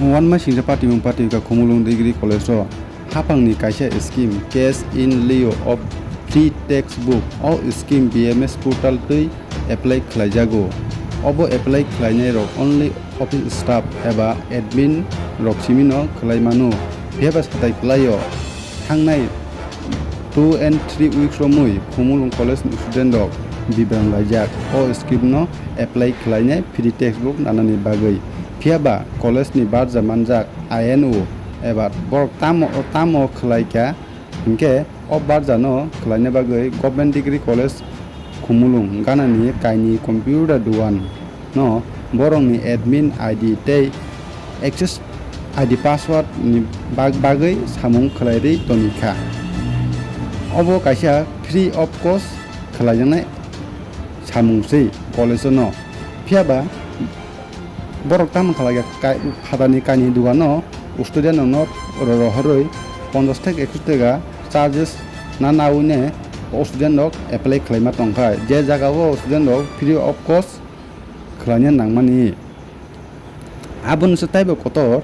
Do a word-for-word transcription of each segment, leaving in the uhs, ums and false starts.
Wanma singsa patimung patimka Khumulwng Degree College o haphangni kaisa scheme, Cash in Lieu of Free Textbook, o scheme B M S portal twi apply khlaijago. Obo apply khlainai rok only office staff eba admin rok simino khlai mano. Phiya ba satai kwlaio, thangnai two and three weeks romwi Khumulwng College ni student rok bibrang laijak o scheme no apply khlainai free textbook nanani bagwi. Phiya ba college ni barja manjak I N O eba borok tamo, tamo khlai kha, hinkhe o barja no khlaina bagwi Government Degree College Khumulwng ganani kainwi computer dugan no borokni admin I D tei access I D password ni bag-, bagwi samung khlairwi toni kha. Obo kaisa free of cost khlaijaknai samung se college no. Phiya ba borok tamo khlai kha, kai-, phatani kainwi dugano student rokno ro-, rohorwi ponchash thek ekso taka charges na naui ne o student rok apply khlaima tongkha. Je jaga o student rok free of cost khlaina nangmani. Aboni se taibo kotor,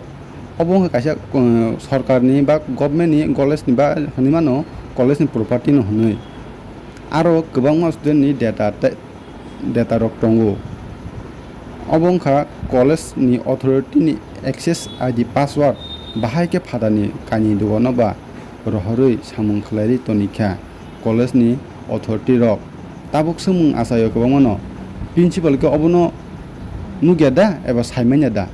obo wngkha kaisa, uh, sorkarni ba government ni college ni ba hinwi mano college ni property no hinwi. Aro kwbangma student ni data tei data rok tongo. Obo wngkha college ni authority ni access I D password bahai khe phatani kainwi dugano ba rohorwi samung khlairwi toni kha college ni authority rok. Tabuk swngmung achaio kwbangmano, principal khe obono nukya da eba saimanya da?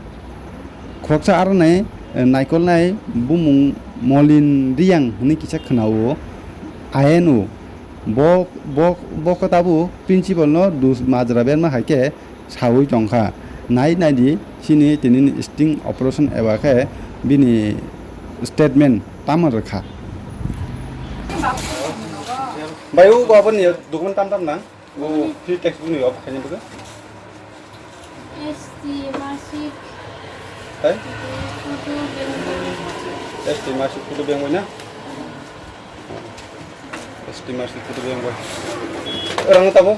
Khoroksa aroni, eh, naikolnai bumung Molin Riyang hinwi kisa khwnao, I N O. Bo, bo, bo khe tabuk principal no dus majra berma hai khe saui tongkha. Nai naidi chini tini sting operation eba khe bini statement tamo rwkha. Bai, o bo aboni document tam tam nang? O free textbook ni obo khaina bagwi? S T marksheet. Hai? Photo beng. S T marksheet, photo beng bai na? S T marksheet, photo beng bai. Orang tabo?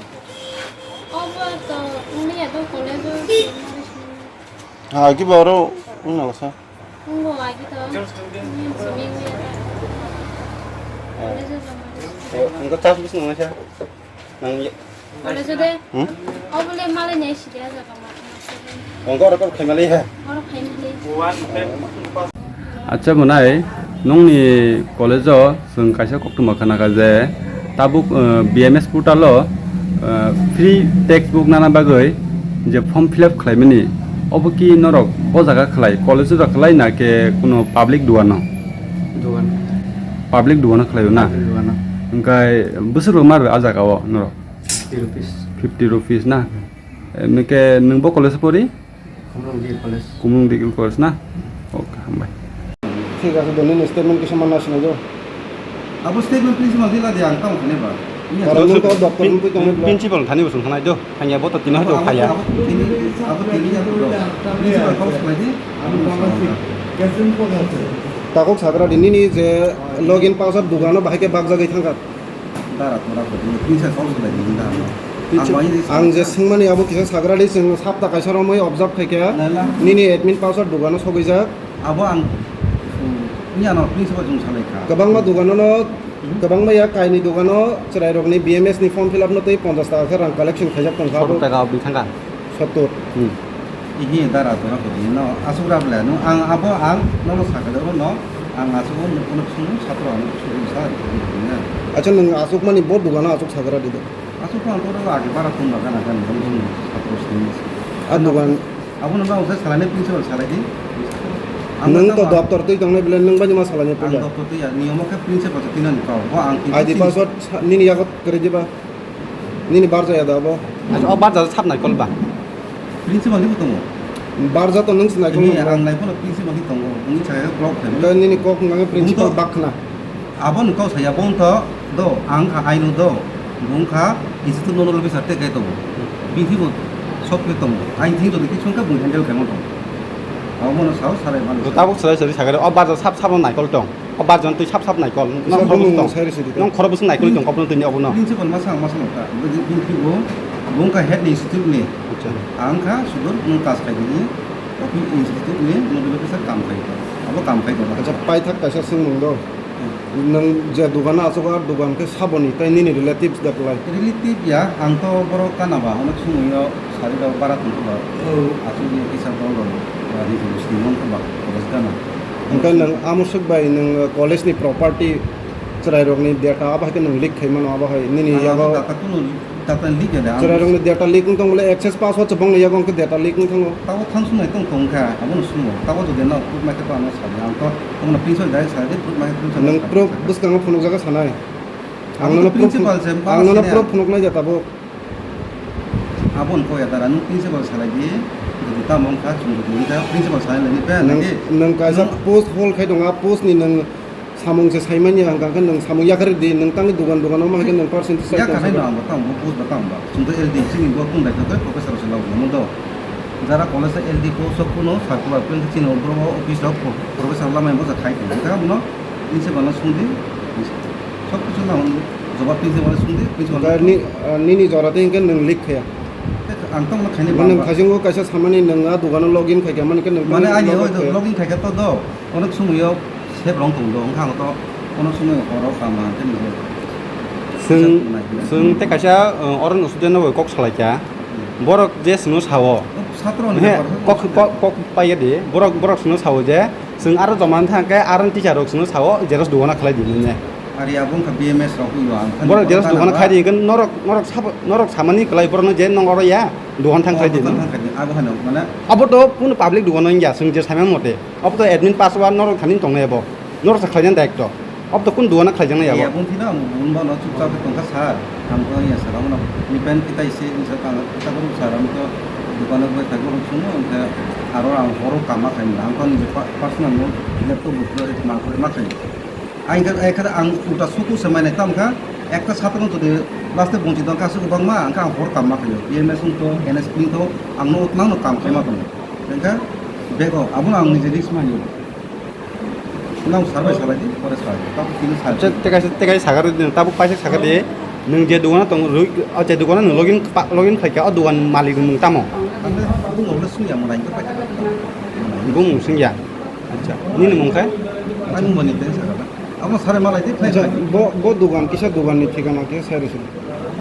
Obo to, ini ya to college o. Ha, ki baro, ini nggak usah. Wngkha tas bwswk nangnaisa? Nang ye- College o de. Hmm? Obo le malai nai sidi a jaga ma. Wngkha oro kok khaimali he. Oro khaimali. Acha mwnai, nongni college o chwng kaisa koktwma khna kha je tabuk, uh, B M S portal o, uh, free textbook nana bagwi je form fill up khlaimani, obo ki norok o jaga khlai, college o jaga khlai na khe kuno public duano? Duano. Public duano khlaio na? Public duano. Hwnkhe bwswk rok ma rw a jaga o norok? Fifty rupees. Fifty rupees na? Hwnkhe nwng bo college o pori? Khumulwng Degree College. Khumulwng Degree College na? Ok, hambai. Thik ache, do nini statement kisa manna sinai do. Abo statement principal thila di ang tamo khane ba. Karon nung to doctor nung twi tongnai bwla. Principal thani bo sung thanai do. Thangya bo to tini hoito phaya. Abo tini, abo tini ya do. Principal kok salai di. Takok sagra di nini je login password dugano bahai khe bakjagwi thangkha. Dara tora kho, tini pinsa kok salai di da. Pinsa. Ang bai di. Ang je swngmani abo kisa sagra di, chwng sapta kaisa romwi observe khaikha. Nala. Nini admin password dugano sogwijak. Abo ang, hmm, ni ano principal jung salai kha. Kwbangma dugano no, hmm, kwbangma ya kaini dugano chwrairokni B M S ni form fill up no tei ponchash taka khe rang collection khaijak tongkha abo. Sottor taka obdi thangkha. Sottor. Hmm. Ihi dara tora kho di no, asuk rap le no, ang abo ang nono sakha de no, ang asuk no kono sung satro ano sung sa. Acha nwng asuk mani bo dugano asuk sagra di do. Asuk ko ang to age bara tum ba gana gana dong sung satro sung. A dugan. Abo no bang sa salai ni principal salai di. Ang nwng to doptor twi tongnai bele nwng bani ma salai ni puila. Ang doptor twi ya, niyom khe principal se tinani kau. Ho ang I D password sa-, nini yago kwrwi diba? Nini barja ya da bo? Acha o barja sab nai kol ba? Principal ni tongo. Barja to nwng se nai kol. Ini ang nai kol principal ni tongo. Ini saya block khe. Nini kok nang principal bak khna. Abo ni kok saya bo wngkha do, ang kha aino do, bo wngkha institute nodal officer tei khe tongo. Bini bo sob khe tongo. Aini thik jodi khe songkha bo handle khaima tongo. Abo no sao sarai mano. Tabuk sarai sarai sagare, o barja sab sab no naikol tong. O barja twi sab sab naikol. Nong khorok bwswk tong. Nong khorok bwswk naikol tong, kopno twi ni obo no. Principal masa ang masa nokta. Bini bo, bo wngkha head ni institute ni. Acha. Ang kha sudur nung kas khai di. Institute ni notification kam khai tong. Abo kam khai tong. Acha, paithak kaisa swngmung do. Hmm. Nwng je dogano achuk, a dogan khe saboni tei nini relatives da klai? Relative ya, ang to borok gana ba, onek somoi o sari rok bara tong ba. Oh. Achuk ni kisa dol rok ba, ni sini mong ba, college gana. Hwnkhe nwng amoswk bai nwng college ni property chwrai rokni data abo hai khe nwng leak khai mano, abo hai nini yago? Ang abo data kuno Data leak ya da, ang chwrairokni data leak wng tong bole, access password se bongni yago hwnkhe data leak wng thango. Tabo thang sunai tong tong kha, abono sungo. Tabo jodi no proof mai khe to ano sadi, ang to omono pinso direct sadi, proof mai khe pinso. Nwng proof bwskango phunukjago sanai. Ang nono proof, principal se ma ang nono sinai proof phunuknai ja tabuk. Aboni kok ya dara, nwng principal salai di, jodi tamo wng kha, chwng jodi wng kha, principal salai lai di, nwng, nwng kaisa post hold khai tongo, a post ni nwng Samung se saimanya hwnkha khe nwng samung yakarwi di, nwng tangwi dugan dugan omo hai khe nwng percentage sai tong saka. Yakarwi no ang bo tamo, bo post bo tamo ba. Chwng to L D chini bo tong dai khe professor se labo mo do. Jara college L D post o kuno circular print chini bro office rok pro-, professor lamai bo khai tong. Hwnkha bono inse bana sungdi. Sob kichu na hwn jobab pinse bana sungdi, pinse bana. Da ni, ah, nini jora tei hwnkhe nwng leak khaya. Ang tong ma khaini. Nwng ba. Khajingo kaisa samani nwng a dugano login khai kha mani khe nwng. Mane ani login khai kha to do. Onek somoi o sep rong tong do, wngkha ang to onek somoi o horo kam ma hwnkhe nini. Chwng, chwng tei kaisa, uh, oro no student no bai kok salai kha. Hmm. Borok je chwngno sao. Satro ni he, bepar, kok, kok, kok paiya di. Borok, borok chwngno sao je chwng aro joma wng thang khe aro teacher rok chwngno sao, xerox dogano khlai di hinwi. Ari abo wngkha B M S rok wngkha. Borok xerox dogano khai di hwnkhe norok, norok sabo, norok samani kwlai borokno je nong oro ya. Dogan thang khlai di. Dogan thang khlai di, abo hano, mane. Abo to kunu public dogan wngya, chwng je saimang mote. Abo to admin password norok thani tongnai abo. Norok sa khlaina daitto. Abo to kunu dogan khlaijaknai abo. Aboni thani ang bun bono chupchap khe tongkha sir. Ang to ya sir, amo ni pen kita isi, sir, ang kita guru sir, ang to dogan bai thang guru chungo, ang khe aro ang horo kama khaina, ang to ni pa-, personal no laptop bo ma khlai ma khlai. Ang khe, ang khe ang uta suku se mainai, tamo kha ekta satro jodi last e bonchi tong kha aswk kwbangma, ang khe ang hor kam ma khaio, B M S wng tong, N S P wng tong, ang no nang no kam khlai ma tongo. Hwnkhe bego abono ang niji risk ma nio. Nang sar bai salai di, pore salai di, tabuk tini salai di. Acha, tei kaisa, tei kaisa sakar di, tabuk paisa sakar di, nwng je dogano tong, rwi, o je dogano nwng login pa-, login khlai kha, o dogan malik ni mung tamo? Ang khe tabuk no le sui ya, mo lain khe paisa. Bumung sing ya. Acha, nini mung khe? Ani mung bani teng sakar. Amo sare malai di, acha, bo, bo dogan, kisa dogan ni thikana khe sai rwsidi.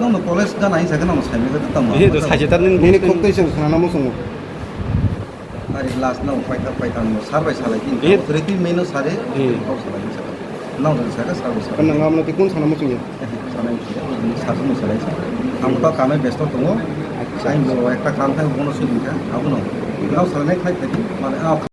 Nokno college gana hinsa khe nokno sai mekhe tamo. Ehe, to sai je tar nini. Nini khok tei chwng khana namo chwngo. Ari last no paita paita no sar bai salai di. Ehe. Authority main no sare, ehe, kok salai di sakha. Nokno sakha sar bai salai. Nang amno ti kun sana mo chwngya? Ehe, sana mo chwngya. Sar mo salai sakha. Ang ta kame besto tongo. Acha. Ang bo ekta kam khai bono sui di kha. Abono. Nokno salai khai khai di. Mane, ah,